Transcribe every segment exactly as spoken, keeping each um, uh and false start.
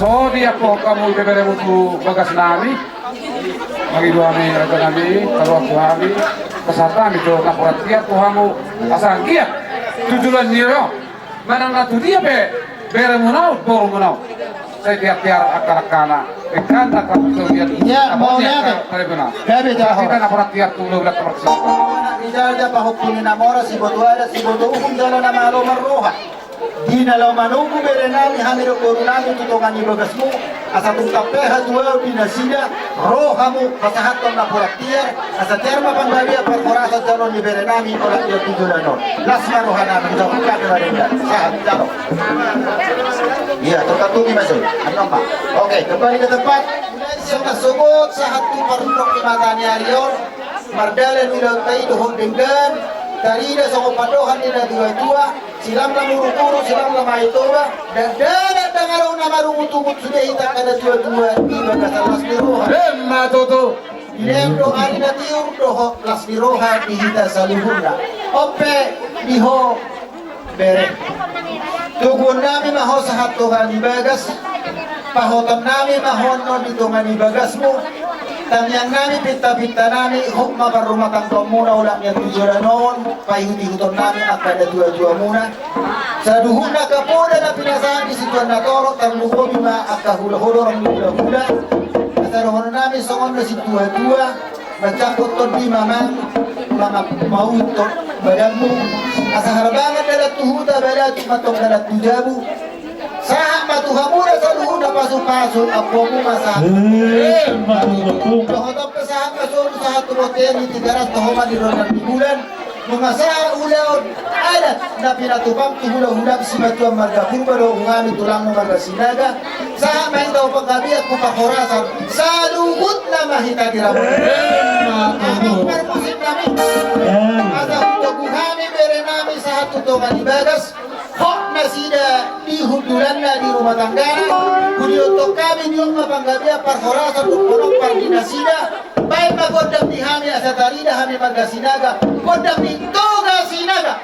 Ro di ampang hamu beberemu tu bagas nami. Mangido hami raja nami, taruan tu hami, pasahat hami tu napuran tiar tu hamu, asa anggiat tu joloan ni ari on manang na tu dia pe beremuna on, borumuna on, sai tiar-tiar angka-angkana. Ikan na kamu tu dia. Iya, mau niat. Gabe jala horas. Ikan napuran tiar tu lobi lakka marsiap. Anak ni jala, pahompu ni na mora, siboto adat, siboto uhum, jala na malo marroha. Di na laho manunggu bere nami, hami dohot boru nami tu tonga ni bagasmu, asa tung tampe hatuaon di nasida, ro hamu pasahathon napuran tiar, asa tiar ma panggabean parhorasan jaloon ni bere nami, olat dia tu joloan on. Las ma roha nami, jawab kami ma denggan. Sahat, jalo. Iya, tergantung ni masuk. Anong ma. Oke, kembali ke tempat. Mulai siang na sogot, sahat tu parunduk di mata ni ari on. Mardalan ulaonta i dohot denggan, tarida songon pandohan ni na tua-tua, silamlam uruk-uruk, silamlam Aek Toba, dakdanak ndang adong na marungut-ungut sude hita angka na tua-tua di bagasan las ni roha. Emma tutu. Dilehon do ari na tiur dohot las ni roha di hita saluhutna. On pe di ho bere. Toguon nami ma ho sahat tonga ni bagas, pahoton nami ma ho annon di tonga ni bagasmu, tangiang nami pinta-pinta nami, hot ma parrumatanggaonmuna olat nian tu joloan on, paihut-ihuton nami angka na tua-tuamuna. Saluhutna angka poda na pinasahat ni situan na torop, tarlumobi ma angka hula-hula, horong ni hula-hula. Asa dohonon nami songon na situa-tua, manjangkon tondi ma amang, manga-, mauhut badanmu. Asa harbangan dalan tu huta, balatuk ma antong dalan tu jabu. Sahat ma tu hamuna saluhutna pasu-pasu, ampuonmu ma sahat. Eh, mantap, mantap. Dohot on pe sahat ma solu, sahat tu bontean ni Tigaras, toho ma di ronda ni bulan. Nunga sahat ulaon adat na pinatupam tu hula-hulam, simatuam marga Purba dohot hami tulangmu marga Sinaga. Sahat ma hita tu panggabean tu parhorasan, saluhutna ma hita diramoti. Emma tutu. Amang parmusik nami. Emma. Asa hutogu hami bere nami sahat tu tonga ni bagas. Hot nasida di hundulanna di rumah tanggana. Hudihot hami di on ma panggabean parhorasan dohot pinompar ni nasida. Baen ma gondang di hami asa tarida hami marga Sinaga, gondang ni Toga Sinaga.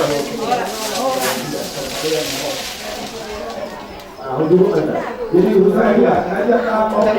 Ah, untuk mana? Jadi, usaha dia, ngajak apa?